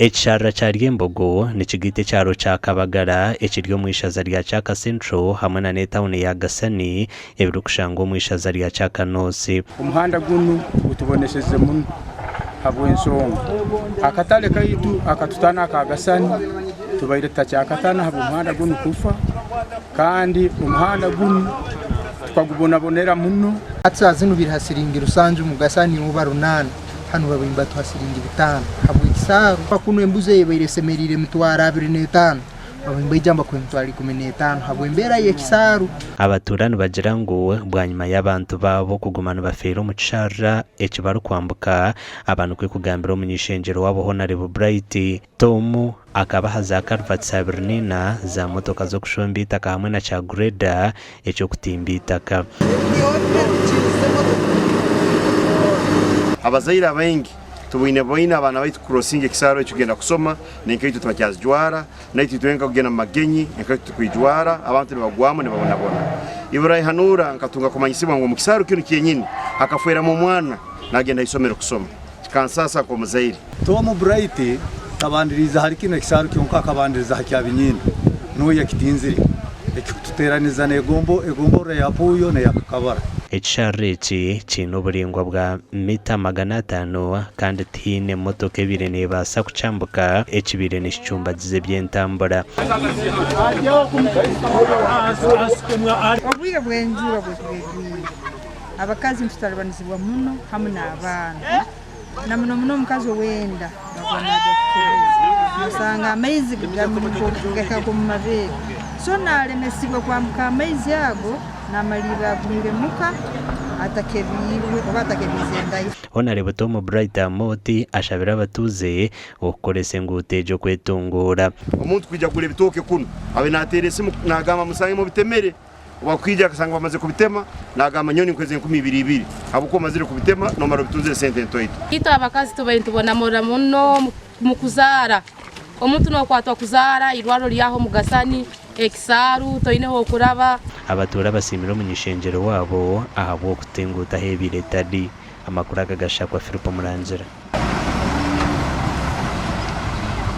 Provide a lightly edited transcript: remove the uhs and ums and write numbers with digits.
Ekisharara kya Ryembogo nikigaita ekyaro kya Kabagara ekiri omu ishaza rya Kyaka Central hamwe na n'etawuni ya Gasani ebirikushangwa omu ishaza rya Kyaka North. Omuhanda gunu gutuboneseze muno habw'ensonga akatare kaitu akatutana aka Gasani tubaire tutakyakatana habw'omuhanda gunu kufa kandi omuhanda gunu tukagubonabonera muno. Hati saaha zinu biri ha siringi rusanju omu Gasani oba runaana. Hanu babaire nibatuha siringi bitaano habw'ekisaaru. Kunu embuzi eyebaire esemeriire emitwaro 25 babaire nibaija nibakuha emitwaro 15 habw'embeera y'ekisaaru. Abatuura nibagira ngu bwanyima y'abantu baabo kuguma nibafeera omu kisharara eki barikwambuka, aba nikwo kugambira omuny'ishengyero waabo Honarebo Bright Tom akabaha za karuvatisi 24 za motoka z'okushomba eitaka hamwe na kya grader eky'okutimba eitaka. Abazaire abaingi tubwine boine abaana baitu kukurosinga ekisaaro eki kugenda kusoma n'enkaito tibakyazijwara, naitwe itwenka kugenda mu magenyi enkaito tikwijwara, abantu nibagwamu nibabonabona. Iburayihanuura nkatunga kumanyisibwa ngu omu kisaaro kinu kyenyini hakafweramu omwana nagenda ha isomero kusoma. Kikansaasa nk'omuzaire. Tom Bright tabandiriize ahari kinu ekisaaru kyonka akabandiriza aha kya Binyinda nuwe yakitinzire ekikututeraniza n'egombo egomborora ya Puuyo n'eya Kakabara. Ekisharara eki kiine oburaingwa bwa mita 500 kandi tihaine motoka ebaire neebaasa kukyambuka ekibaire nikicumbagiza eby'entambura. Obwire bw'enjura obwekuba egwire, abakazi nitutalibanizibwa muno hamu n'abaana. Na muno muno omukazi ow'enda nakuba naagya kukebeza, nosanga amaizi gahika nk'omu mabeere. So naalemesibwa kwambuka amaizi ago, naamalirra agumire muka atakebiirwe oba atakebiize enda ye. Honarebo Tom Bright Amooti ashabire abatuuze okukoresa enguuto egyo kwetunguura. Omuntu kwija kugura ebitooke kunu abe nateera esimu nagamba musange mubitemere. Obu akwija akasanga bamazire kubitema, nagamba nyowe ninkuheza enkumi ibiri ibiri habwokuba omazire kubitema nomara obitunzire sente ntoito. Itwe abakazi tubaire nitubonabona muno omu kuzaara. Omuntu nokwatwa kuzaara, irwarro ryaho omugasani, ekisaaru, toine h'okuraba. Abatuura basiimire omuny'ishengyero waabo ahabw'okuta enguuto ahu ebaire etari. Amakuru aga gashakwa Philip Murangira.